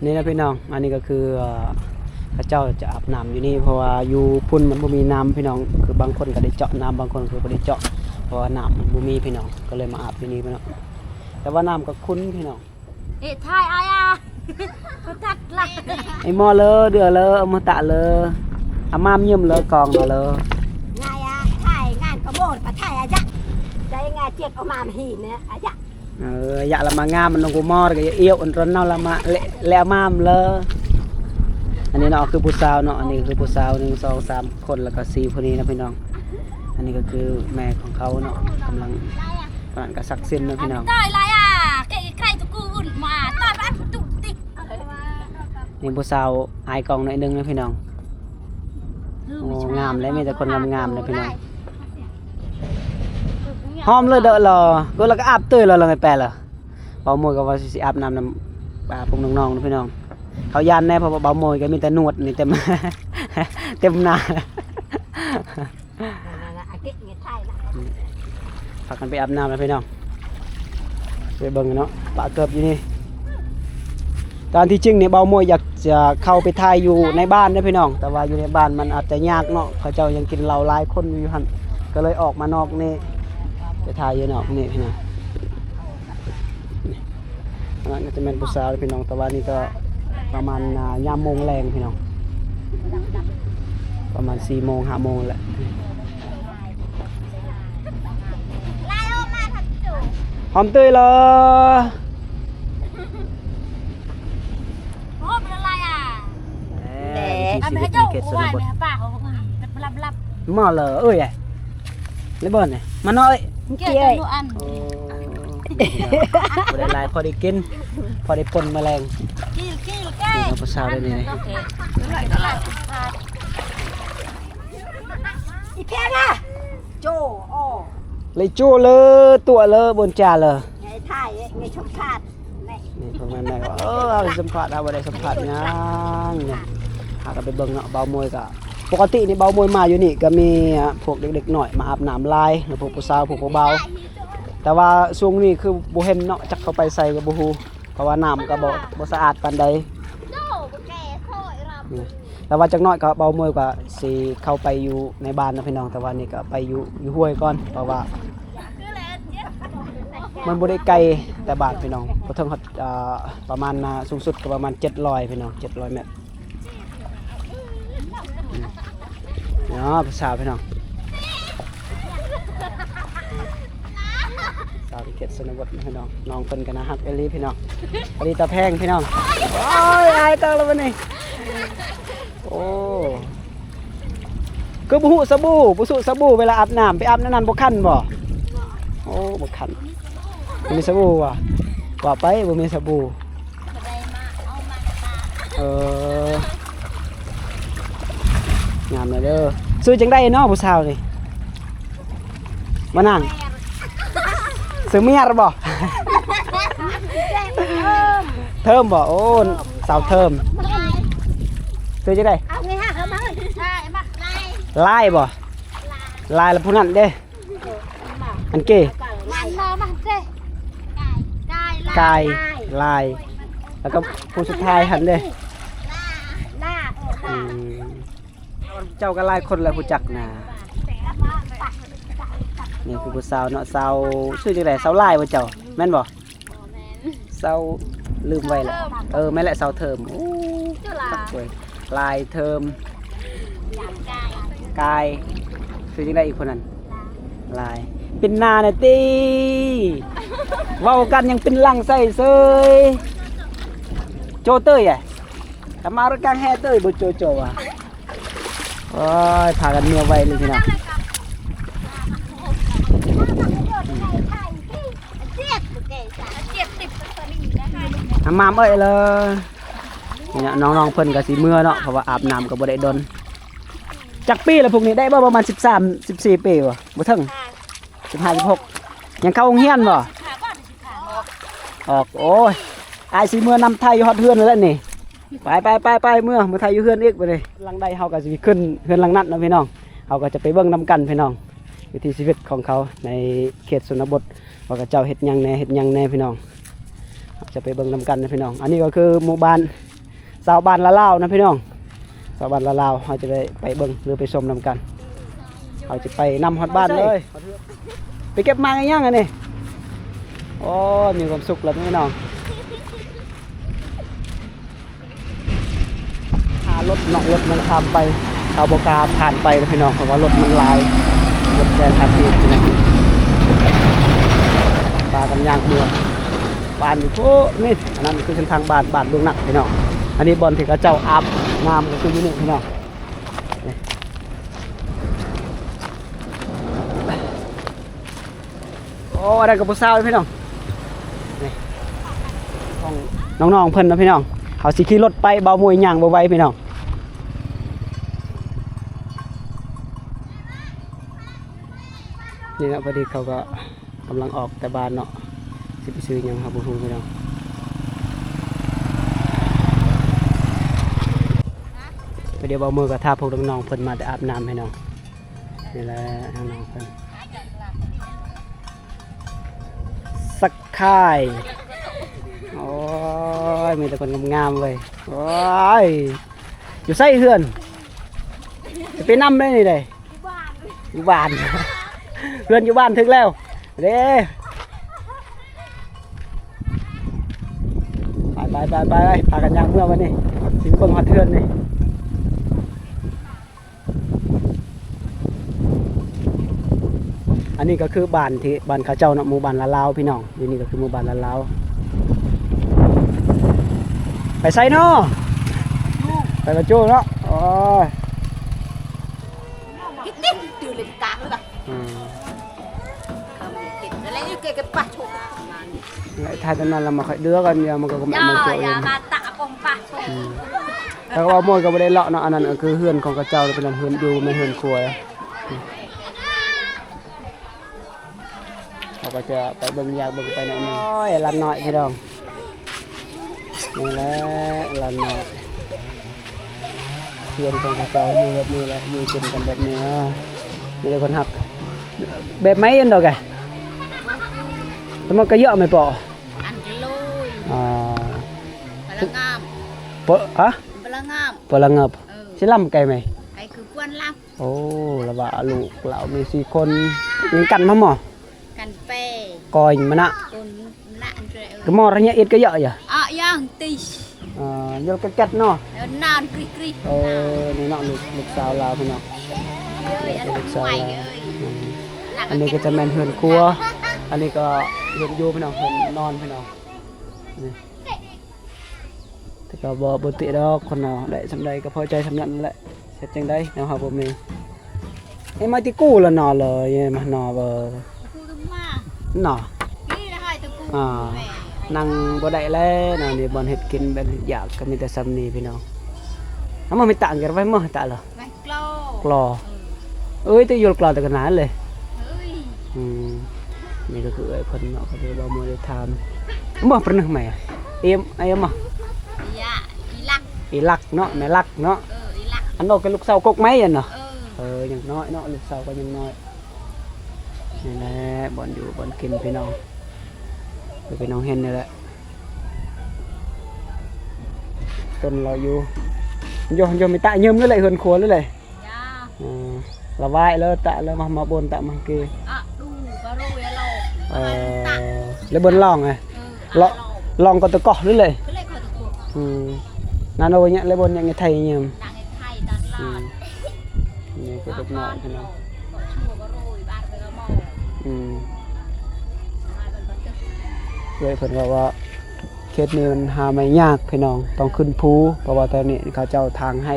ນີ້ນະພີ່ນ້ອງ ອັນນີ້ກໍຄື ເອີ ເຂົາເຈົ້າຈະອາບນ້ຳຢູ່ນີ້ ເພາະວ່າຢູ່ພຸ້ນມັນບໍ່ມີນ້ຳພີ່ນ້ອງ ຄືບາງຄົນກໍໄດ້ເຈາະນ້ຳ ບາງຄົນກໍບໍ່ໄດ້ເຈາະ ເພາະວ່ານ້ຳມັນບໍ່ມີພີ່ນ້ອງ ກໍເລີຍມາອາບຢູ່ນີ້ພີ່ນ້ອງ ແຕ່ວ່ານ້ຳກໍຂຸ່ນພີ່ນ້ອງ. ເອະ ຖ່າຍອ້າຍອາ ບໍ່ຕັດລະ ໄອ້ໝໍເລີ ເດືອເລີ ອະມະຕະເລີ ອາມາມຍິ້ມເລີ ກອງເລີ ງາຍອາ ຖ່າຍງານກະໂມດປະຖ່າຍອາຍະ ໄດ້ງາຍເຈັດອາມາມຫີນເນຍອາຍະ. ເອີ ຢາກລະມາງາມ ມັນຕ້ອງກູມອດ ກໍຢາກອຽວອັນຕົນເນາະ ລະມາ ແລະ ແລະມາມເລີ. ອັນນີ້ເນາະ ຄືຜູ້ສາວເນາະ ອັນນີ້ຄືຜູ້ສາວ ໜຶ່ງ ສອງ ສາມ ຄົນ ແລ້ວກໍສີ່ຜູ້ນີ້ນະພີ່ນ້ອງ. ອັນນີ້ກໍຄືແມ່ຂອງເຂົາເນາະ ກຳລັງ ກຳລັງກະສັກເສັ້ນນະພີ່ນ້ອງ. ຕ່ອຍຫຼາຍອາ ເກະໃກ້ຕະກູນມາ ຕ່ອຍອັນຕຸຕິ ນີ້ຜູ້ສາວອາຍກ້ອງໜ້ອຍໜຶ່ງນະພີ່ນ້ອງ. ໂອ້ ງາມເດ້ ມີແຕ່ຄົນງາມໆເດ້ພີ່ນ້ອງ. ຫອມເລີຍເດີລະ ກໍລະກະອາບເຕີຍລະ ລະໄປແປລະ. ເບົາໂມຍກໍວ່າຊິ ຊິອາບນ້ຳນຳ ອ່າ ພວກນ້ອງໆນະພີ່ນ້ອງ ເຂົາຢ້ານແດ່ ເພາະວ່າເບົາໂມຍກໍມີແຕ່ໜວດນີ້ເຕັມ ເຕັມໜ້າ. ພາກັນໄປອາບນ້ຳແລ້ວພີ່ນ້ອງ ໄປເບິ່ງເນາະ ປະເກີບຢູ່ນີ້. ຕາມທີ່ຈິງນີ້ ເບົາໂມຍຢາກຈະເຂົ້າໄປຖ່າຍຢູ່ໃນບ້ານເດ້ພີ່ນ້ອງ ແຕ່ວ່າຢູ່ໃນບ້ານມັນອາດຈະຍາກເນາະ ເຂົາເຈົ້າຍັງກິນເຫຼົ້າຫຼາຍຄົນຢູ່ຫັ້ນ ກໍເລີຍອອກມານອກນີ້ ໄປຖ່າຍຢູ່ນອກນີ້ພີ່ນ້ອງ. ອັນນັ້ນກໍຈະແມ່ນຜູ້ສາວເດ້ພີ່ນ້ອງ ແຕ່ວ່ານີ້ກໍປະມານ ອ່າ ຍາມໂມງແລງພີ່ນ້ອງ ປະມານສີ່ໂມງ ຫ້າໂມງແຫຼະ. ຫອມເຕີຍເລີ ຫອມລະລາຍອາ ເອີ ວິຖີຊີວິດໃນເຂດຊົນນະບົດ. ມາເລີເອີຍ ໄດ້ບໍ່ນີ້ ມາໜ້ອຍ ກິນເອີຍ. ໂອ້ ບໍ່ໄດ້ຫຼາຍ ພໍໄດ້ກິນ ພໍໄດ້ປົນມະແລງ. ກິນ ກິນ ກິນ ຜູ້ສາວໄດ້ນີ້ ອີແພນະ ໂຈ ອໍ ເລີຍໂຈເລີ ຕົວະເລີ ບົນຈາເລີ ໄງຖ່າຍ ໄງຊົມພາດ. ນີ້ ນີ້ພວກແມ່ໆ ເອີ ເຮົາຊິສຳພາດ ເຮົາບໍ່ໄດ້ສຳພາດຫຍັງນີ້ ຫາກັນໄປເບິ່ງເນາະ. ເບົາໂມຍກະ ປົກກະຕິນີ້ເບົາໂມຍມາຢູ່ນີ້ກະມີ ອ່າ ພວກເດັກໆນ້ອຍມາອາບນ້ຳຫຼາຍ ແລະ ພວກຜູ້ສາວ ພວກຜູ້ບ່າວ ແຕ່ວ່າຊ່ວງນີ້ຄືບໍ່ເຫັນເນາະ ຈັກເຂົາໄປໃສກະບໍ່ຮູ້ ເພາະວ່ານ້ຳກະບໍ່ ບໍ່ສະອາດປານໃດ. ນີ້ ແຕ່ວ່າຈັກໜ້ອຍກໍເບົາໂມຍກໍຊິເຂົ້າໄປຢູ່ໃນບ້ານນະພີ່ນ້ອງ ແຕ່ວ່ານີ້ກໍໄປຢູ່ ຢູ່ຫ້ວຍກ່ອນ ເພາະວ່າມັນບໍ່ໄດ້ໄກແຕ່ບ້ານພີ່ນ້ອງ ບໍ່ເຖິງຮອດ ອ່າ ປະມານ ອ່າ ສູງສຸດກໍປະມານເຈັດຮ້ອຍພີ່ນ້ອງ ເຈັດຮ້ອຍແມັດ. ເນາະ ຜູ້ສາວພີ່ນ້ອງ ສາວເຂດຊົນນະບົດພີ່ນ້ອງ ນ້ອງເພິ່ນກໍໜ້າຮັກອີ່ຫຼີພີ່ນ້ອງ ອະດີຕາແພງພີ່ນ້ອງ. ໂອ້ຍ ອາຍຕາຍແລ້ວບັດນີ້. ໂອ້ ຄືບໍ່ຮູ້ສະບູ່ ບໍ່ຊຸສະບູ່ເວລາອາບນ້ຳ ໄປອາບໃນນັ້ນບໍ່ຄັນບໍ່? ໂອ້ ບໍ່ຄັນ ບໍ່ມີສະບູ່ຫວາ? ວ່າໄປ ບໍ່ມີສະບູ່. ເອີ ງາມເລີຍເດີ. ຊື່ຈັ່ງໃດເນາະຜູ້ສາວນີ້? ມານັ່ງ ຊື່ເມຍບໍ່? ເທີມບໍ່? ໂອ້ ສາວເທີມ. ຊື່ຈັ່ງໃດ? ລາຍບໍ່? ລາຍລະຜູ້ນັ້ນເດ້. ອັນເກ ກາຍ ລາຍ ແລ້ວກໍຜູ້ສຸດທ້າຍຫັ້ນເດ້. ອືມ ເຈົ້າກໍຫຼາຍຄົນແລ້ວຮູ້ຈັກນະ. ນີ້ຄືຜູ້ສາວເນາະ ສາວ ຊື່ຈັ່ງໃດ? ສາວລາຍບໍ່ເຈົ້າ ແມ່ນບໍ່? ສາວ ລືມໄວ້ແລ້ວ. ເອີ ແມ່ນແຫຼະ ສາວເທີມ. ໂອ້ ລາຍເທີມ ກາຍ ຄືຈັ່ງໃດອີກຄົນນັ້ນ? ລາຍ ເປັນໜ້ານະຕິ ເວົ້າກັນຍັງເປັນຫຼັງໃສ່ເຊີຍ. ໂຈເຕີຍ ກະມາລົດກາງແຮ່ເຕີຍ ບໍ່ໂຈໂຈວ່າ. ໂອ້ຍ ພາກັນເມືອໄວເລີຍພີ່ນ້ອງ. ອາມາມເອີຍເລີຍ. ນີ້ນະ ນ້ອງໆເພິ່ນກໍຊິເມືອເນາະ ເພາະວ່າອາບນ້ຳກໍບໍ່ໄດ້ດົນ. ຈັກປີລະພວກນີ້ ໄດ້ບໍ່ປະມານສິບສາມ ສິບສີ່ປີບໍ່? ບໍ່ເຖິງ ສິບຫ້າ ສິບຫົກ. ຍັງເຂົ້າໂຮງຮຽນບໍ່? ອອກ. ໂອ້ຍ ອ້າຍຊິເມືອນຳໄທຮອດເຮືອນແລ້ວນີ້. ໄປໆໆໆ ເມືອ ມາຖ່າຍຢູ່ເຮືອນອີກບັດນີ້. ຫຼັງໃດເຮົາກໍຊິຂຶ້ນເຮືອນຫຼັງນັ້ນເນາະພີ່ນ້ອງ. ເຮົາກໍຈະໄປເບິ່ງນຳກັນພີ່ນ້ອງ ວິຖີຊີວິດຂອງເຂົາໃນເຂດຊົນນະບົດ ວ່າເຂົາເຈົ້າເຮັດຫຍັງແດ່ ເຮັດຫຍັງແດ່ພີ່ນ້ອງ. ເຮົາຈະໄປເບິ່ງນຳກັນນະພີ່ນ້ອງ. ອັນນີ້ກໍຄືໝູ່ບ້ານ ຊາວບ້ານລາລາວນະພີ່ນ້ອງ, ຊາວບ້ານລາລາວ ເຮົາຈະໄດ້ໄປເບິ່ງ ຫຼື ໄປຊົມນຳກັນ. ເຮົາຈະໄປນຳຮອດບ້ານເລີຍ. ໄປເກັບໝາກອີ່ຫຍັງອັນນີ້? ໂອ້ຍ ມີຄວາມສຸກແລ້ວພີ່ນ້ອງ. ຖ້າລົດເນາະ ລົດມັນຂ້າມໄປ ເຂົາບໍ່ກ້າຜ່ານໄປນະພີ່ນ້ອງ ເພາະວ່າລົດມັນຫຼາຍ ລົດແລ່ນທາງເຂດນີ້ນະ. ພາກັນຍ່າງເມືອ ບ້ານຢູ່ພຸ້ນນີ້ ອັນນັ້ນຄືເສັ້ນທາງບ້ານ ບ້ານເບື້ອງໜັກພີ່ນ້ອງ. ອັນນີ້ບ່ອນທີ່ເຂົາເຈົ້າອາບນ້ຳ ກໍຄືຢູ່ນີ້ພີ່ນ້ອງ. ໂອ້ ອັນນັ້ນກໍຜູ້ສາວພີ່ນ້ອງ ນີ້ ຂອງນ້ອງໆເພິ່ນເນາະພີ່ນ້ອງ. ເຮົາຊິຂີ່ລົດໄປ ບ່າວມົຍຍ່າງບໍ່ໄຫວພີ່ນ້ອງ. ນີ້ເນາະ ພໍດີເຂົາກໍກຳລັງອອກແຕ່ບ້ານເນາະ ຊິໄປຊື້ຫຍັງເຮົາບໍ່ຮູ້ພີ່ນ້ອງ. ໄປ ດຽວບ່າວເມີກໍຖ້າພວກນ້ອງໆເພິ່ນມາແຕ່ອາບນ້ຳພີ່ນ້ອງ. ນີ້ແຫຼະນ້ອງໆເພິ່ນ ສະຄາຍ. ໂອ້ຍ ມີແຕ່ຄົນງາມໆເວີຍ. ໂອ້ຍ ຢູ່ໃສເຮືອນ? ຈະໄປນຳໄດ້ນີ້ເດ້. ຢູ່ບ້ານ ເຮືອນຢູ່ບ້ານຖືກແລ້ວເດ້. ໄປໆໆໆ ພາກັນຍ່າງເມືອບັດນີ້ ຊິໄປເບິ່ງຮອດເຮືອນນີ້. ອັນນີ້ກໍຄືບ້ານທີ່ ບ້ານເຂົາເຈົ້າເນາະ ໝູ່ບ້ານລາລາວພີ່ນ້ອງ. ຢູ່ນີ້ກໍຄືໝູ່ບ້ານລາລາວ. ໄປໃສເນາະ? ໄປບາຈູເນາະ. ໂອ້ຍ ອືມ ຖ້າຕອນນັ້ນລະມາຄ່ອຍເດືອກັນ ຢ່າມັນກໍແມ່ນໂຈະເອງ. ອືມ ແລ້ວກໍວ່າໂມຍກໍບໍ່ໄດ້ເລາະເນາະ. ອັນນັ້ນກໍຄືເຮືອນຂອງເຂົາເຈົ້າ ເປັນເຮືອນຢູ່ ແມ່ນເຮືອນຄົວ. ເຮົາກໍຈະໄປເບິ່ງ ຢາກເບິ່ງໄປໜ້ອຍໜຶ່ງ. ໂອ້ຍ ຫຼານນ້ອຍພີ່ນ້ອງ ນີ້ແຫຼະຫຼານນ້ອຍ ເຮືອນຂອງເຂົາເຈົ້າຢູ່ແບບນີ້ແຫຼະ ຢູ່ກິນກັນແບບນີ້. ມີແຕ່ຄົນຮັກ ແບບໄມ້ອັນດອກແກ ສະໝົດກະເຍາະແມ່ນບໍ່? ອັນກິໂລ ອ່າ ປະລະງາມ ປະ ຮະ? ປະລະງາມ ປະລະງາມ ເອີ ຊິລຳໄກໄໝ? ໄກຄືຄວນລຳ. ໂອ້ ລະວ່າລູກລາວມີສີ່ຄົນ ຍັງກັນມາໝໍ? ກັນແປ ກອຍມະນະ ກະໝໍລະຍະເອດກະເຍາະຢະ ອະຍັງຕິ ອ່າ ຍົລກະແກັດເນາະ ນານກຣິກຣິ ເອີ ນີ້ເນາະ ລູກ ລູກສາວລາວພີ່ນ້ອງ ເອີຍ ລູກສາວລາວ. ອືມ ອັນນີ້ກໍຈະແມ່ນເຮືອນຄົວ ອັນນີ້ກໍເຮືອນຢູ່ພີ່ນ້ອງ ເຮືອນນອນພີ່ນ້ອງ ນີ້. ແຕ່ກໍບໍ່ ບໍ່ຕິດອກຄົນເຮົາ ໄດ້ສ່ຳໃດກໍພໍໃຈສ່ຳນັ້ນແຫຼະ. ເຮັດຈັ່ງໃດ ແນວເຮົາບໍ່ມີ. ເອີ ມາຕິກູລະເນາະ ເລີຍມາເນາະ ເອີ ເນາະ ອ່າ ນັ່ງບໍ່ໄດ້ແລ້ວເນາະ. ນີ້ບ່ອນເຮັດກິນແບບຢາກກໍມີແຕ່ສ່ຳນີ້ພີ່ນ້ອງ. ເອົາມາ ມີຕາງກັນໄວ້ ມາຕາລະ ກລໍ ເອີຍ ແຕ່ຢູ່ກລໍແຕ່ກະໜານເລີຍ. ອືມ ນີ້ກໍຄືເອື້ອຍເພິ່ນເນາະ ກໍເລີຍບໍ່ມາໄດ້ຖາມ. ບໍ່ປະນຶກໃໝ່ ເອັມ ເອັມ ອີລັກເນາະ ແມ່ລັກເນາະ. ເອີ ອີລັກ ອັນນັ້ນກໍລູກສາວກົກໄມ້ອັນເນາະ. ເອີ ເອີ ຍັງນ້ອຍເນາະ ລູກສາວກໍຍັງນ້ອຍ. ນີ້ແຫຼະ ບ່ອນຢູ່ບ່ອນກິນພີ່ນ້ອງ ຄືພີ່ນ້ອງເຫັນນີ້ແຫຼະ. ຕົ້ນລາວຢູ່ ໂຍ ໂຍ ມີຕະຢືມເລີຍແຫຼະ ເຮືອນຄົວເລີຍແຫຼະ. ເອີ ລະວາຍເລີ ຕະເລີ ມາ ມາບົນຕະມັງກີ ເອີ ລະເບິ່ນລອງ ເອີ ລອງກໍຕະກອກເລີຍແຫຼະ. ອືມ ນັ້ນເອົາໄວ້ຍະ ລະບົນຍັງໄທຢືມ. ອືມ ນີ້ກໍເດັກນ້ອຍພີ່ນ້ອງ. ອືມ ເອື້ອຍເພິ່ນເວົ້າວ່າ ເຂດນີ້ມັນຫາໄມ້ຍາກພີ່ນ້ອງ ຕ້ອງຂຶ້ນພູ ເພາະວ່າຕອນນີ້ເຂົາເຈົ້າຖາງໄຮ່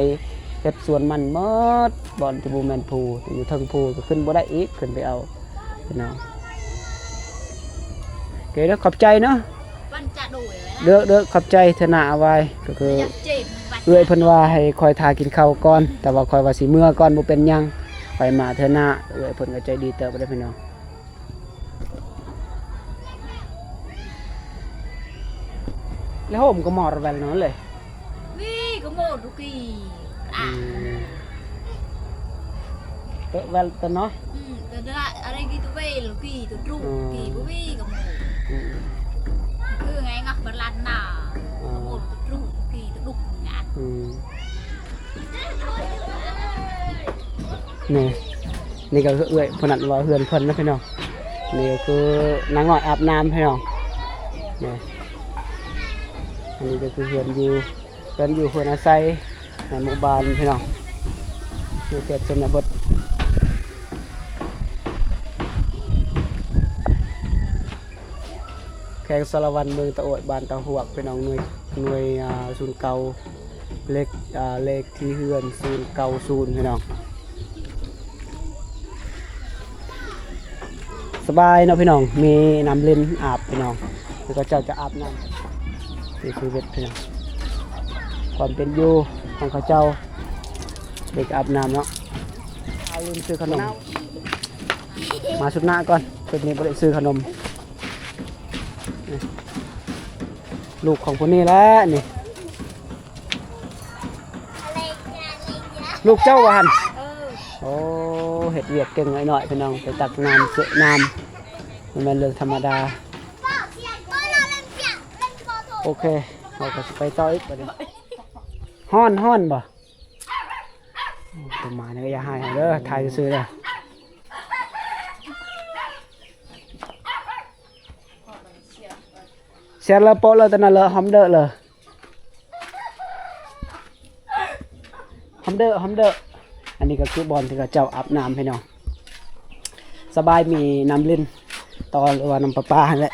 ເຮັດສວນມັນໝົດ ບ່ອນທີ່ບໍ່ແມ່ນພູ ຢູ່ເທິງພູກໍຂຶ້ນບໍ່ໄດ້ອີກ ຂຶ້ນໄປເອົາພີ່ນ້ອງ. ໂອເຄເດີ ຂອບໃຈເນາະ. ເດີ ເດີ ຂອບໃຈ ເທື່ອໜ້າເອົາໄວ້ ກໍຄືເອື້ອຍເພິ່ນວ່າໃຫ້ຂ້ອຍຖ້າກິນເຂົ້າກ່ອນ ແຕ່ວ່າຂ້ອຍວ່າຊິເມືອກ່ອນ ບໍ່ເປັນຫຍັງ ຂ້ອຍມາເທື່ອໜ້າ. ເອື້ອຍເພິ່ນກໍໃຈດີເຕີບເດ້ພີ່ນ້ອງ. ແລ້ວໂຮມກໍມອດແວວນັ້ນເລີຍ ວີກໍມອດທຸກທີ. ອືມ ເອີ ແວວຕະເນາະ. ອືມ ແຕ່ລະອະໄລກີຕະເວລກີຕະລຸກ ອືມ ກີບໍ່ວີກໍມອດ. ອືມ ຄືໄງງະບາລານນາ ອືມ ກໍມອດຕະລຸກກີຕະລຸກ ຍາ ອືມ ນີ້ ນີ້ກໍເອື້ອຍຜູ້ນັ້ນວ່າເຮືອນເພິ່ນນະພີ່ນ້ອງ. ນີ້ກໍຄືນາງນ້ອຍອາບນ້ຳພີ່ນ້ອງ. ນີ້ ອັນນີ້ກໍຄືເຮືອນຢູ່ ເຮືອນຢູ່ເຮືອນອາໄສໃນໝູ່ບ້ານພີ່ນ້ອງ ຢູ່ເຂດຊົນນະບົດ ແຂວງສາລະວັນ ເມືອງຕາໂອ້ຍ ບ້ານຕາຫວກ ພີ່ນ້ອງ. ໜ່ວຍ ໜ່ວຍ ອ່າ ສູນເກົ່າ ເລກ ອ່າ ເລກທີ່ເຮືອນ ສູນເກົ້າສູນ ພີ່ນ້ອງ. ສະບາຍເນາະພີ່ນ້ອງ ມີນ້ຳຫຼິ້ນອາບພີ່ນ້ອງ ແລ້ວເຂົາເຈົ້າຈະອາບນ້ຳ ໃຊ້ຊີວິດພີ່ນ້ອງ ຄວາມເປັນຢູ່ຂອງເຂົາເຈົ້າ ເດັກອາບນ້ຳເນາະ. ລືມຊື້ຂະໜົມ ມາຊຸດໜ້າກ່ອນ ຊຸດນີ້ບໍ່ໄດ້ຊື້ຂະໜົມ. ນີ້ ລູກຂອງຜູ້ນີ້ແຫຼະນີ້ ລູກເຈົ້າວ່າຫັ້ນ. ເອີ ໂອ້ ເຮັດວຽກເກັ່ງນ້ອຍໆ ພີ່ນ້ອງ ໄປຕັກນ້ຳ ເຈາະນ້ຳ ບໍ່ແມ່ນເລື່ອງທຳມະດາ. ໂອເຄ ເຮົາກໍຊິໄປຕໍ່ອີກບັດນີ້. ຮ້ອນ ຮ້ອນບໍ່? ໂອ້ ຕົວໝານີ້ກໍຢ່າຮ້າຍເຮົາເດີ ຖ່າຍຊື່ໆເດີ. ສຽນລະໂປະເລີຍຕອນນັ້ນເລີຍ ຫອມເດີເລີຍ ຫອມເດີ ຫອມເດີ. ອັນນີ້ກໍຄືບ່ອນທີ່ເຂົາເຈົ້າອາບນ້ຳພີ່ນ້ອງ ສະບາຍມີນ້ຳຫຼິ້ນຕໍ່ ຫຼືວ່ານ້ຳປະປາຫັ້ນແຫຼະ.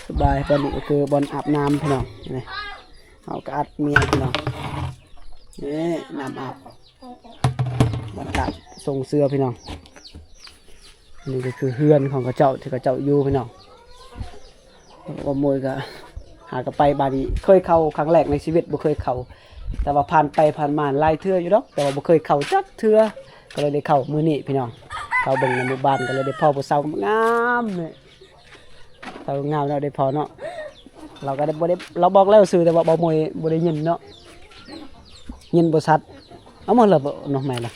ສະບາຍ ບ່ອນນີ້ກໍຄືບ່ອນອາບນ້ຳພີ່ນ້ອງ. ນີ້ ເຮົາກໍອັດເມຍພີ່ນ້ອງ ນີ້ນ້ຳອາບ ບັນດາສົ່ງເສື້ອພີ່ນ້ອງ. ນີ້ກໍຄືເຮືອນຂອງເຂົາເຈົ້າທີ່ເຂົາເຈົ້າຢູ່ພີ່ນ້ອງ. ບ່າວມົຍກໍຫາກໍໄປບ້ານນີ້ ເຄີຍເຂົ້າຄັ້ງແລກໃນຊີວິດ ບໍ່ເຄີຍເຂົ້າ ແຕ່ວ່າຜ່ານໄປຜ່ານມາຫຼາຍເທື່ອຢູ່ດອກ ແຕ່ວ່າບໍ່ເຄີຍເຂົ້າຈັກເທື່ອ ກໍເລີຍໄດ້ເຂົ້າມື້ນີ້ພີ່ນ້ອງ. ເຂົ້າເບິ່ງໃນໝູ່ບ້ານ ກໍເລີຍໄດ້ພໍ້ຜູ້ສາວງາມໆ ນີ້ ສາວງາມເນາະ ໄດ້ພໍ້ເນາະ. ລາວກໍໄດ້ ບໍ່ໄດ້ ລາວບອກແລ້ວຊື່ ແຕ່ວ່າບ່າວມົຍບໍ່ໄດ້ຍິນເນາະ ຍິນບໍ່ຊັດ. ເອົາມາແລ້ວບໍ່ນ້ອງໃໝ່ລະ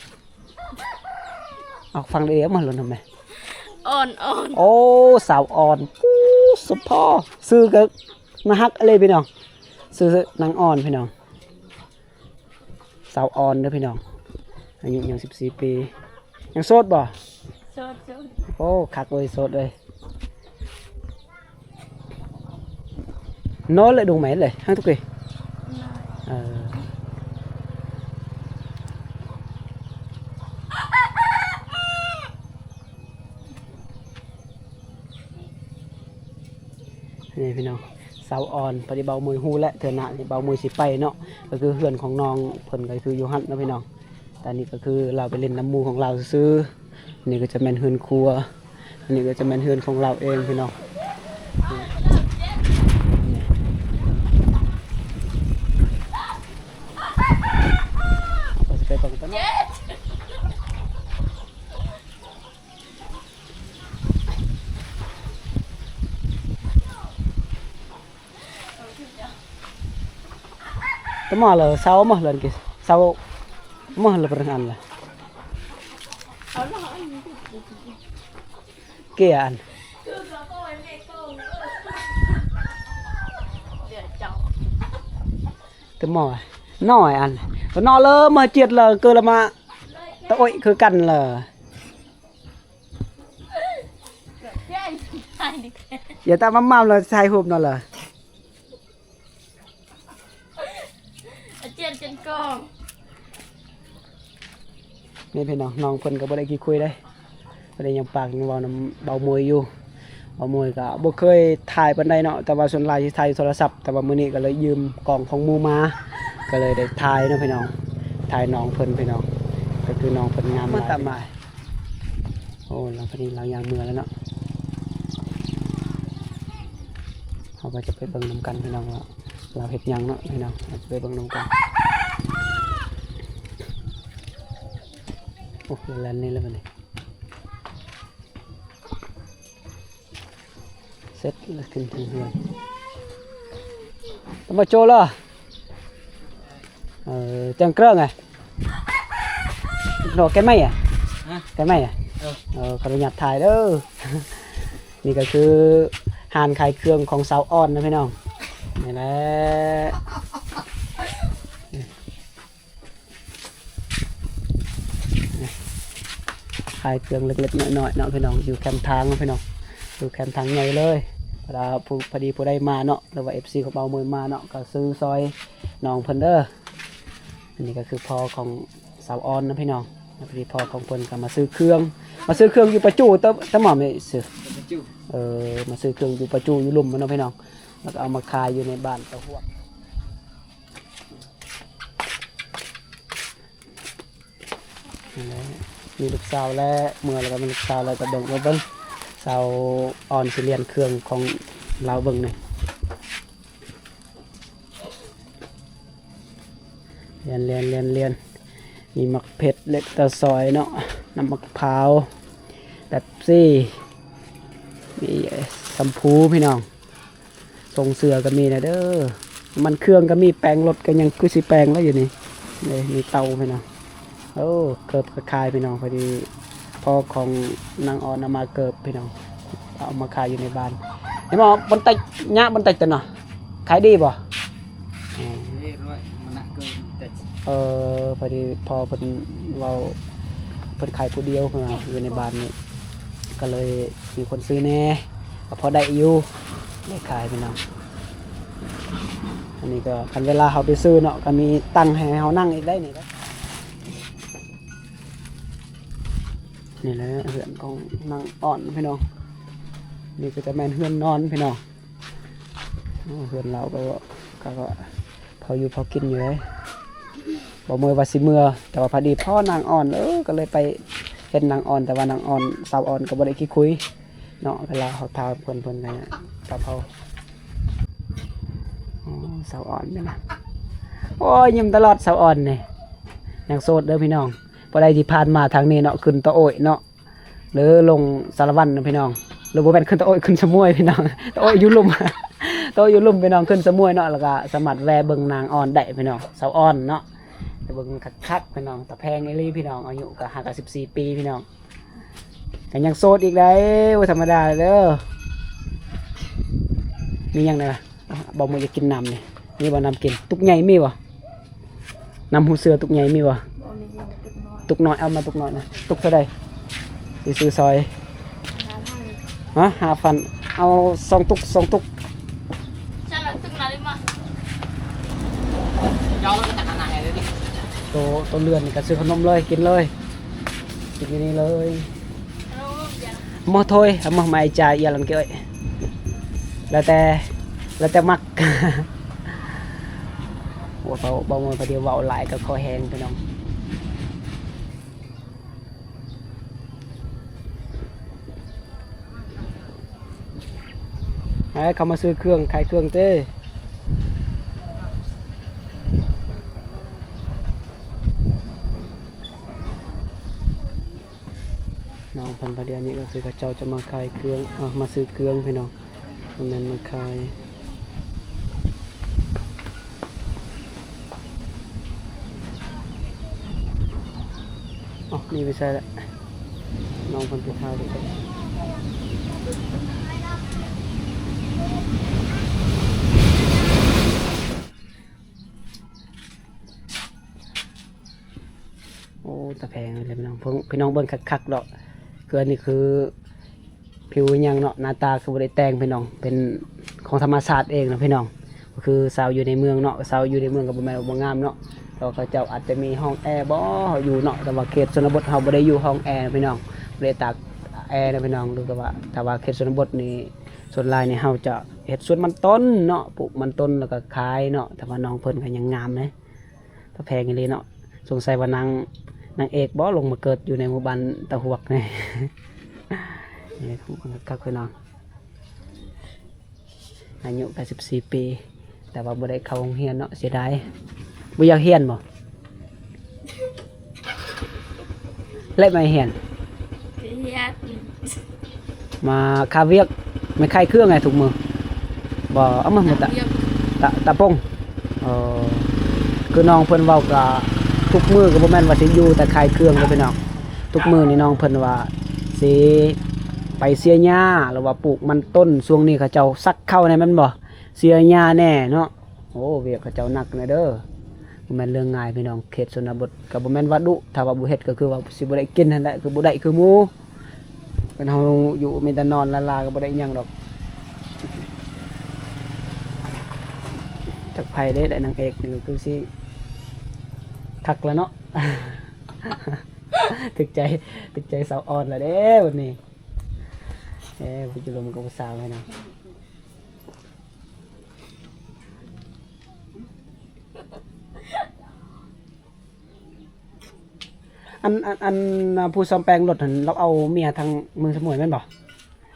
ເອົາຟັງເດ້ ເອົາມາແລ້ວນ້ອງໃໝ່ ອ່ອນ ອ່ອນ ໂອ້ ສາວອ່ອນ ປູ້ ສະພໍ ຊື່ກໍໜ້າຮັກເລີຍພີ່ນ້ອງ ຊື່ນາງອ່ອນພີ່ນ້ອງ. ສາວອ່ອນເດີພີ່ນ້ອງ ອາຍຸຍັງສິບສີ່ປີ. ຍັງໂສດບໍ່? ໂສດ ໂສດ. ໂອ້ ຄັກເວີຍ ໂສດເວີຍ. ໂນເລີຍ ດຸງໄໝເລີຍ ຮັງທຸກເກ. ເອີ ນີ້ພີ່ນ້ອງ ສາວອ່ອນ ພໍດີບ່າວມົຍຮູ້ແຫຼະ ເທື່ອໜ້ານີ້ບ່າວມົຍຊິໄປເນາະ ກໍຄືເຮືອນຂອງນ້ອງເພິ່ນກໍຄືຢູ່ຫັ້ນເນາະພີ່ນ້ອງ. ແຕ່ນີ້ກໍຄືລາວໄປຫຼິ້ນນຳໝູ່ຂອງລາວຊື່ໆ. ນີ້ກໍຈະແມ່ນເຮືອນຄົວ ອັນນີ້ກໍຈະແມ່ນເຮືອນຂອງລາວເອງພີ່ນ້ອງ. ນີ້ ເຮົາຊິໄປເບິ່ງກັນເນາະ. ຕະໝໍລະເຊົາມາເລີຍ ເຊົາມາເລີຍ ປະທານລະ ເກຍອັນ ຕະໝໍນ້ອຍອັນ ຕະໜໍເລີມາຈຽດລະ ເກີລະມາຕະໂອ້ຍຄືກັນລະ. ຢ່າຕາມມາມາມລະຖ່າຍຮູບນຳລະ ອາຈຽນຈົນກອງ. ນີ້ພີ່ນ້ອງ ນ້ອງເພິ່ນກໍບໍ່ໄດ້ຂີ້ຄຸຍເດ້ ເພິ່ນຍັງປາກຍັງເວົ້ານຳບ່າວມົຍຢູ່. ບ່າວມົຍກໍບໍ່ເຄີຍຖ່າຍປານໃດເນາະ ແຕ່ວ່າສ່ວນຫຼາຍຊິຖ່າຍຢູ່ໂທລະສັບ ແຕ່ວ່າມື້ນີ້ກໍເລີຍຢືມກ້ອງຂອງໝູ່ມາ ກໍເລີຍໄດ້ຖ່າຍເນາະພີ່ນ້ອງ ຖ່າຍນ້ອງເພິ່ນພີ່ນ້ອງ. ກໍຄືນ້ອງເພິ່ນງາມຫຼາຍ. ໂອ້ ລາວພໍດີລາວຍ່າງເມືອແລ້ວເນາະ. ເຮົາກໍຈະໄປເບິ່ງນຳກັນພີ່ນ້ອງວ່າລາວເຮັດຫຍັງເນາະພີ່ນ້ອງ ເຮົາຈະໄປເບິ່ງນຳກັນ. ໂອ້ ແລ່ນນີ້ແລ້ວບັດນີ້. ເສັດແລ້ວຂຶ້ນເທິງເຮືອນ ມາໂຈລະ. ເອີ ຈັງເກີງອະ ໂນ ແກໄມ້ອະ ຮະ ແກໄມ້ອະ. ເອີ ເອີ ຂໍອະນຸຍາດຖ່າຍເດີ. ນີ້ກໍຄືຮ້ານຂາຍເຄື່ອງຂອງສາວອ່ອນນະພີ່ນ້ອງ. ນີ້ແຫຼະ. ຂາຍເຄື່ອງເລັກໆນ້ອຍໆເນາະພີ່ນ້ອງ ຢູ່ແຄມທາງເນາະພີ່ນ້ອງ ຢູ່ແຄມທາງໃຫຍ່ເລີຍ. ເວລາຜູ້ ພໍດີຜູ້ໃດມາເນາະ ຫຼືວ່າເອັຟຊີຂອງເບົາເມີຍມາເນາະ ກໍຊື້ຊອຍນ້ອງເພິ່ນເດີ້. ອັນນີ້ກໍຄືພໍ່ຂອງສາວອອນນະພີ່ນ້ອງ ພໍດີພໍ່ຂອງເພິ່ນກໍມາຊື້ເຄື່ອງ ມາຊື້ເຄື່ອງຢູ່ປະຈູ ຕະ ຕະໝ່ອມນີ້ຊື່ ປະຈູ ເອີ ມາຊື້ເຄື່ອງຢູ່ປະຈູຢູ່ລຸ່ມເນາະພີ່ນ້ອງ ແລ້ວກໍເອົາມາຂາຍຢູ່ໃນບ້ານຕະຫວກ. ນັ້ນແຫຼະ ມີລູກສາວແລ້ວ ເມື່ອແລ້ວກໍມີລູກສາວແລ້ວ ກໍເບິ່ງ ເບິ່ງ ເບິ່ງ ສາວອອນຊິລຽນເຄື່ອງຂອງລາວເບິ່ງນີ້ ລຽນ ລຽນ ລຽນ ລຽນ ມີໝາກເຜັດ ເລັກຕາຊອຍເນາະ ນ້ຳໝາກພ້າວ ເປັບຊີ ມີແຊມພູພີ່ນ້ອງ. ຊົງເສື້ອກໍມີນະເດີ ນ້ຳມັນເຄື່ອງກໍມີ ແປງລົດກໍຍັງຄືຊິແປງແລ້ວຢູ່ນີ້ ເດ້ ມີເຕົາພີ່ນ້ອງ. ໂອ້ ເກີບກໍຂາຍພີ່ນ້ອງ ພໍດີພໍ່ຂອງນາງອອນເອົາມາເກີບພີ່ນ້ອງ ເອົາມາຂາຍຢູ່ໃນບ້ານ. ເຫັນບໍ່ ບົນໄຕຍະ ບົນໄຕຕະເນາະ ຂາຍດີບໍ່? ເອີ ເອີ ພໍດີພໍ່ເພິ່ນເວົ້າ ເພິ່ນຂາຍຜູ້ດຽວ ເພິ່ນວ່າຢູ່ໃນບ້ານນີ້ ກໍເລີຍມີຄົນຊື້ແດ່ ກໍພໍໄດ້ຢູ່ ໄດ້ຂາຍພີ່ນ້ອງ. ອັນນີ້ກໍຄັນເວລາເຮົາໄປຊື້ເນາະ ກໍມີຕັ່ງໃຫ້ເຮົານັ່ງອີກໄດ໋ນີ້. ນີ້ແຫຼະເຮືອນຂອງນາງອອນພີ່ນ້ອງ ນີ້ກໍຈະແມ່ນເຮືອນນອນພີ່ນ້ອງ. ໂອ້ ເຮືອນລາວກໍ ກໍ ກໍພໍຢູ່ພໍກິນຢູ່ເດ້. ບໍ່ເມີວ່າຊິເມືອ ແຕ່ວ່າພໍດີພໍນາງອອນ ເອີ ກໍເລີຍໄປເຫັນນາງອອນ ແຕ່ວ່ານາງອອນ ສາວອອນກໍບໍ່ໄດ້ຂີ້ຄຸຍເນາະ ເວລາເຮົາຖາມເພິ່ນ ເພິ່ນກໍຕອບເຮົາ. ໂອ້ ສາວອອນນີ້ນະ ໂອ້ຍ ຍິ້ມຕະຫຼອດສາວອອນນີ້ ຍັງໂສດເດີພີ່ນ້ອງ. ຜູ້ໃດທີ່ຜ່ານມາທາງນີ້ເນາະ ຂຶ້ນຕາໂອ້ຍເນາະ ຫຼືລົງສາລະວັນນະພີ່ນ້ອງ ຫຼືບໍ່ແມ່ນຂຶ້ນຕາໂອ້ຍ ຂຶ້ນສະໝວຍພີ່ນ້ອງ ຕາໂອ້ຍຢູ່ລຸ່ມ ຕາໂອ້ຍຢູ່ລຸ່ມພີ່ນ້ອງ ຂຶ້ນສະໝວຍເນາະ ແລ້ວກໍສາມາດແວ່ເບິ່ງນາງອອນໄດ້ພີ່ນ້ອງ ສາວອອນເນາະ ໄປເບິ່ງຄັກໆພີ່ນ້ອງ. ຕາແພງອີ່ຫຼີພີ່ນ້ອງ ອາຍຸກໍຫາກະສິບສີ່ປີພີ່ນ້ອງ ກໍຍັງໂສດອີກໄດ໋ ບໍ່ທຳມະດາເດີ. ມີຫຍັງແດ່ລະ? ບ່າວມື້ຢາກກິນນ້ຳນີ້ ມີບໍ່ນ້ຳກິນ? ຕຸກໃຫຍ່ມີບໍ່? ນ້ຳຫູເສືອຕຸກໃຫຍ່ມີບໍ່? ບໍ່ມີ ຕຸກນ້ອຍ ຕຸກນ້ອຍ ເອົາມາຕຸກນ້ອຍນະ. ຕຸກເທົ່າໃດ? ຊິຊື້ຊອຍ ຫ້າພັນ ຮະ ຫ້າພັນ ເອົາສອງຕຸກ ສອງຕຸກ. ໂຕ ໂຕເລື່ອນນີ້ກໍຊື້ຂະໜົມເລີຍ ກິນເລີຍ ກິນຢູ່ນີ້ເລີຍ. ມາໂທຍ ມາ ມາອາຈານ ຢາລັນເກຍ ແລ້ວແຕ່ ແລ້ວແຕ່ມັກ. ໂອ້ ເວົ້າ ເວົ້າ ເວົ້າ ດຽວເວົ້າຫຼາຍກໍຄໍແຫ້ງພີ່ນ້ອງ. ໃຫ້ເຂົາມາຊື້ເຄື່ອງ ຂາຍເຄື່ອງເຕ້. ນ້ອງເພິ່ນ ປະດຽວນີ້ກໍຄືເຂົາເຈົ້າຈະມາຂາຍເຄື່ອງ ເອີ ມາຊື້ເຄື່ອງພີ່ນ້ອງ ບໍ່ແມ່ນມາຂາຍ. ເອົ້າ ນີ້ໄປໃສລະ? ນ້ອງເພິ່ນໄປຖ່າຍຢູ່ໃສ? ໂອ້ ຕາແພງເລີຍພີ່ນ້ອງ ເບິ່ງ ພີ່ນ້ອງເບິ່ງຄັກໆເນາະ. ຄືອັນນີ້ຄືຜິວຫຍັງເນາະ ໜ້າຕາຄືບໍ່ໄດ້ແຕ່ງພີ່ນ້ອງ ເປັນຂອງທຳມະຊາດເອງເນາະພີ່ນ້ອງ. ກໍຄືສາວຢູ່ໃນເມືອງເນາະ ສາວຢູ່ໃນເມືອງກໍບໍ່ແມ່ນວ່າບໍ່ງາມເນາະ ແຕ່ວ່າເຂົາເຈົ້າອາດຈະມີຫ້ອງແອບໍ່ຢູ່ເນາະ ແຕ່ວ່າເຂດຊົນນະບົດເຮົາບໍ່ໄດ້ຢູ່ຫ້ອງແອພີ່ນ້ອງ ບໍ່ໄດ້ຕາກແອນະພີ່ນ້ອງ. ຫຼືວ່າ ແຕ່ວ່າເຂດຊົນນະບົດນີ້ ສ່ວນຫຼາຍນີ້ເຮົາຈະເຮັດສວນມັນຕົ້ນເນາະ ປູກມັນຕົ້ນແລ້ວກໍຂາຍເນາະ. ແຕ່ວ່ານ້ອງເພິ່ນກໍຍັງງາມເດ້ ຕາແພງອີ່ຫຼີເນາະ. ສົງໄສວ່ານາງ ນາງເອກບໍ່ ລົງມາເກີດຢູ່ໃນໝູ່ບ້ານຕາຫວກນີ້. ນີ້ ຄັກໆເລີຍເນາະ ອາຍຸກໍສິບສີ່ປີ ແຕ່ວ່າບໍ່ໄດ້ເຂົ້າໂຮງຮຽນເນາະ ເສຍດາຍ. ບໍ່ຢາກຮຽນບໍ່? ແລະ ມາຮຽນ ຮຽນ ມາຄາວຽກ ມາຂາຍເຄື່ອງໃຫ້ທຸກມື້ບໍ່? ເອົາມາ ຕະ ຕະ ຕະປົງ. ເອີ ຄືນ້ອງເພິ່ນເວົ້າກໍ ທຸກມື້ກໍບໍ່ແມ່ນວ່າຊິຢູ່ແຕ່ຂາຍເຄື່ອງເດ້ພີ່ນ້ອງ. ທຸກມື້ນີ້ນ້ອງເພິ່ນວ່າຊິໄປເສຍຫຍ້າ ຫຼືວ່າປູກມັນຕົ້ນ. ຊ່ວງນີ້ເຂົາເຈົ້າສັກເຂົ້າແດ່ແມ່ນບໍ່? ເສຍຫຍ້າແດ່ເນາະ. ໂອ້ ວຽກເຂົາເຈົ້າໜັກແດ່ເດີ. ບໍ່ແມ່ນເລື່ອງງ່າຍພີ່ນ້ອງ ເຂດຊົນນະບົດ ກໍບໍ່ແມ່ນວ່າດຸ ຖ້າວ່າບໍ່ເຮັດກໍຄືວ່າຊິບໍ່ໄດ້ກິນຫັ້ນແຫຼະ ຄືບໍ່ໄດ້ຄືໝູ່. ຄັນເຮົາຢູ່ມີແຕ່ນອນລ້າໆ ກໍບໍ່ໄດ້ຫຍັງດອກ. ຈັກໃຜເດ້ ໄດ້ນາງເອກນີ້ກໍຄືຊິຄັກແລ້ວເນາະ. ຖືກໃຈ ຖືກໃຈສາວອອນແລ້ວເດ້ບັດນີ້. ເອີ ຜູ້ຈະລົມກັບຜູ້ສາວແລ້ວນະ. ອັນ ອັນ ອັນ ຜູ້ສ້ອມແປງລົດຫັ້ນ ລາວເອົາເມຍທາງເມືອງສະໝວຍແມ່ນບໍ່?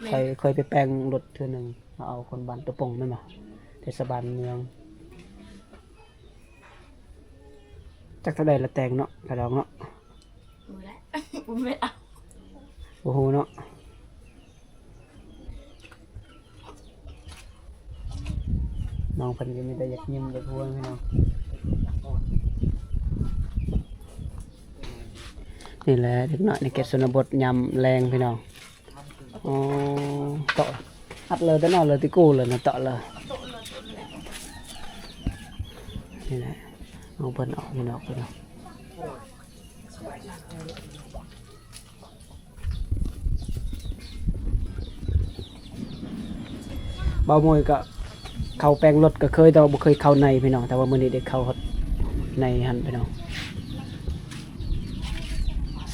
ແມ່ນ. ຂ້ອຍ ຂ້ອຍໄປແປງລົດເທື່ອໜຶ່ງ ລາວເອົາຄົນບ້ານຕົວປົ່ງແມ່ນບໍ່? ເທດສະບານເມືອງ. ຈັກເທົ່າໃດລະແຕ່ງເນາະ ກະດອງເນາະ. ບໍ່ໄດ້ ບໍ່ແມ່ນເອົາ ບໍ່ຮູ້ເນາະ. ນ້ອງເພິ່ນກໍມີແຕ່ຢາກຍິ້ມຢາກຫົວພີ່ນ້ອງ. ນີ້ແຫຼະເດັກນ້ອຍໃນເຂດຊົນນະບົດຍາມແລງພີ່ນ້ອງ. ອໍ ເຕາະ ອັດເລີຍແຕ່ເນາະ ເລີຍຕິກູເລີຍນະ ເຕາະເລີຍ. ນີ້ແຫຼະ ນ້ອງເພິ່ນອອກ ພີ່ນ້ອງເພິ່ນອອກ. ບ່າວມວຍກໍເຂົ້າແປງລົດກໍເຄີຍ ແຕ່ວ່າບໍ່ເຄີຍເຂົ້າໃນພີ່ນ້ອງ ແຕ່ວ່າມື້ນີ້ໄດ້ເຂົ້າຮອດໃນຫັ້ນພີ່ນ້ອງ.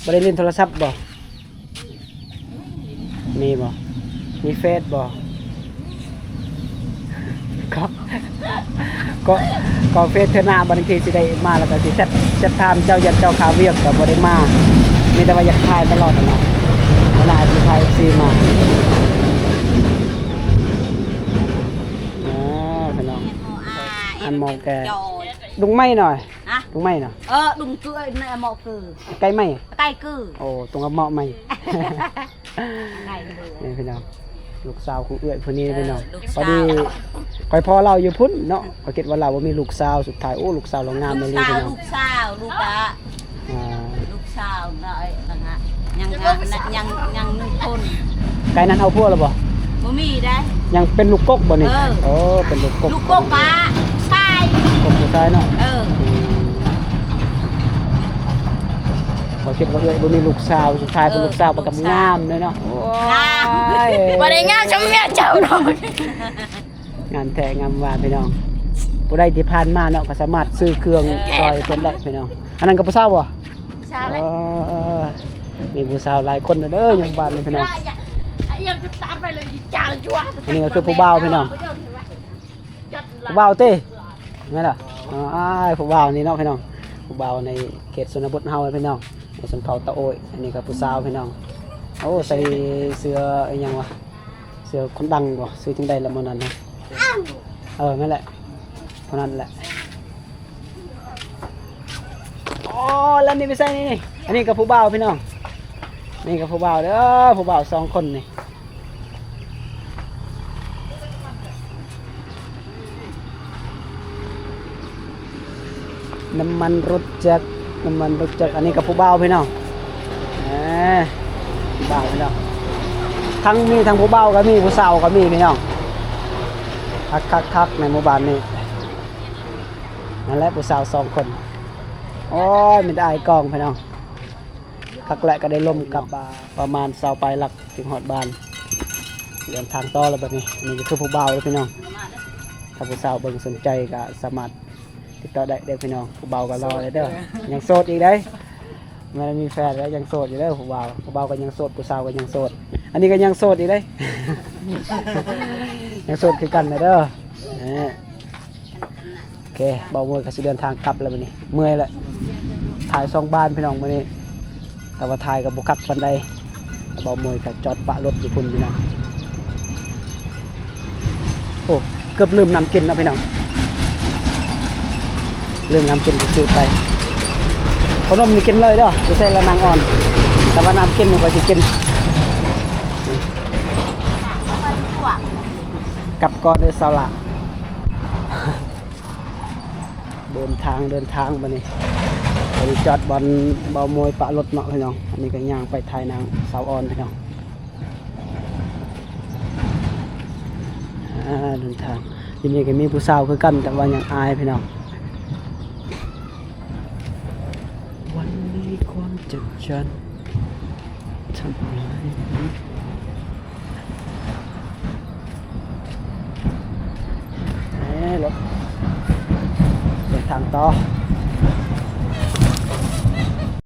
ບໍ່ໄດ້ຫຼິ້ນໂທລະສັບບໍ່? ມີບໍ່? ມີເຟສບໍ່? ກໍ ກໍ ກໍເຟສເທື່ອໜ້າ ບາງທີຊິໄດ້ມາ ແລ້ວກໍຊິແຊັດ ແຊັດຖາມເຈົ້າ ຢ້ານເຈົ້າຄາວຽກ ກໍບໍ່ໄດ້ມາ. ມີແຕ່ວ່າຢາກຖ່າຍຕະຫຼອດຫັ້ນນະ ເວລາຊິພາເອັຟຊີມາ. ອ່າ ພີ່ນ້ອງ ອັນໝໍ້ແກ ດຸງໄມ້ໜ້ອຍ ຮະ? ດຸງໄມ້ເນາະ. ເອີ ດຸງເກືອໃນໝໍ້ເກືອ ໄກ່ໄມ້ ໄກ່ເກືອ. ໂອ້ ຕົງເອົາໝໍ້ໄມ້. ນີ້ພີ່ນ້ອງ ລູກສາວຂອງເອື້ອຍຜູ້ນີ້ພີ່ນ້ອງ. ເອີ ລູກສາວ ພໍດີຂ້ອຍພໍ້ລາວຢູ່ພຸ້ນເນາະ ຂ້ອຍຄິດວ່າລາວບໍ່ມີລູກສາວ ສຸດທ້າຍ ໂອ້ ລູກສາວລາວງາມອີ່ຫຼີພີ່ນ້ອງ. ລູກສາວ ລູກກະ ອ່າ ລູກສາວນ້ອຍນະ ຍັງ ຍັງ ຍັງໜຶ່ງຄົນ. ໄກ່ນັ້ນເອົາຜົວແລ້ວບໍ່? ບໍ່ມີເດ້. ຍັງເປັນລູກກົກບໍ່ນີ້? ເອີ ໂອ້ ເປັນລູກກົກ ລູກກົກກະຊາຍ ກົກຜູ້ຊາຍເນາະ. ເອີ ອືມ ຂ້ອຍຄິດວ່າເອື້ອຍບໍ່ມີລູກສາວ ສຸດທ້າຍເປັນ ເອີ ລູກສາວປານກຳງາມເລີຍເນາະ. ໂອ້ຍ ງາມ ບໍ່ໄດ້ງາມສ່ຳເມຍເຈົ້າດອກ. ງາມແທ້ງາມວ່າພີ່ນ້ອງ ຜູ້ໃດທີ່ຜ່ານມາເນາະ ກໍສາມາດຊື້ເຄື່ອງຊ່ອຍເພິ່ນໄດ້ພີ່ນ້ອງ. ອັນນັ້ນກໍຜູ້ສາວບໍ່? ຜູ້ສາວແຫຼະ. ເອີ ມີຜູ້ສາວຫຼາຍຄົນເດີຢູ່ບ້ານນີ້ພີ່ນ້ອງ. ອັນນີ້ກໍຄືຜູ້ບ່າວພີ່ນ້ອງ. ຜູ້ບ່າວຕິ ແມ່ນລະ? ອໍ ອ້າຍ ຜູ້ບ່າວນີ້ເນາະພີ່ນ້ອງ ຜູ້ບ່າວໃນເຂດຊົນນະບົດເຮົາພີ່ນ້ອງ ໃນຊົນເຜົ່າຕາໂອ້ຍ. ອັນນີ້ກໍຜູ້ສາວພີ່ນ້ອງ. ໂອ້ ໃສ່ເສື້ອອີຫຍັງວະ ເສື້ອຄົນດັງບໍ່ ຊື່ຈັ່ງໃດລະມື້ນັ້ນນະ? ເອີ ແມ່ນແຫຼະ ຜູ້ນັ້ນແຫຼະ. ອໍ ແລ້ວນີ້ໄປໃສນີ້? ອັນນີ້ກໍຜູ້ບ່າວພີ່ນ້ອງ ນີ້ກໍຜູ້ບ່າວເດີ ຜູ້ບ່າວສອງຄົນນີ້. ນ້ຳມັນລົດຈັກ ນ້ຳມັນລົດຈັກ. ອັນນີ້ກໍຜູ້ບ່າວພີ່ນ້ອງ ເອີ ຜູ້ບ່າວພີ່ນ້ອງ ທັງ ມີທັງຜູ້ບ່າວກໍມີ ຜູ້ສາວກໍມີພີ່ນ້ອງ. ຄັກໆໆ ໃນໝູ່ບ້ານນີ້ ນັ້ນແຫຼະ ຜູ້ສາວສອງຄົນ. ໂອ້ຍ ມີແຕ່ອ້າຍກອງພີ່ນ້ອງ. ພັກແລະກໍໄດ້ລົມກັບ ປະມານຊາວປາຍຫຼັກ ເຖິງຮອດບ້ານ ເດີນທາງຕໍ່ແລ້ວບັດນີ້. ອັນນີ້ກໍຄືຜູ້ບ່າວເດີພີ່ນ້ອງ ຖ້າຜູ້ສາວເບິ່ງສົນໃຈກໍສາມາດຕິດຕໍ່ໄດ້ເດີພີ່ນ້ອງ. ຜູ້ບ່າວກໍລໍເດີ ຍັງໂສດອີກເດ້ ແມ່ນມີແຟນແລ້ວ ຍັງໂສດຢູ່ເດີຜູ້ບ່າວ. ຜູ້ບ່າວກໍຍັງໂສດ ຜູ້ສາວກໍຍັງໂສດ ອັນນີ້ກໍຍັງໂສດອີກເດ້ ຍັງໂສດຄືກັນເດີ. ໂອເຄ ບ່າວມວຍກໍຊິເດີນທາງກັບແລ້ວບັດນີ້ ເມື່ອຍແລ້ວ ຖ່າຍສອງບ້ານພີ່ນ້ອງມື້ນີ້ ແຕ່ວ່າຖ່າຍກໍບໍ່ຄັກປານໃດ. ບ່າວມວຍກໍຈອດປະລົດຢູ່ພຸ້ນພີ່ນ້ອງ. ໂອ້ ເກືອບລືມນ້ຳກິນເນາະພີ່ນ້ອງ ລືມນ້ຳກິນ ຊື້ໄປ. ຂະໜົມນີ້ກິນເລີຍເດີ ບໍ່ໃສ່ລະນາງອ່ອນ ແຕ່ວ່ານ້ຳກິນຂ້ອຍຊິກິນ. ກັບກ່ອນເດີສາວຫຼ້າ. ເດີນທາງ ເດີນທາງບັດນີ້ ໄປຈອດບ່ອນບ່າວມວຍປະລົດເນາະພີ່ນ້ອງ. ອັນນີ້ກໍຍ່າງໄປຖ່າຍນາງສາວອ່ອນພີ່ນ້ອງ. ອ່າ ເດີນທາງ ຢູ່ນີ້ກໍມີຜູ້ສາວຄືກັນ ແຕ່ວ່າຍັງອາຍພີ່ນ້ອງ. ຈັດຈານທຳລາຍ. ເອີ ລົດເດີນທາງຕໍ່.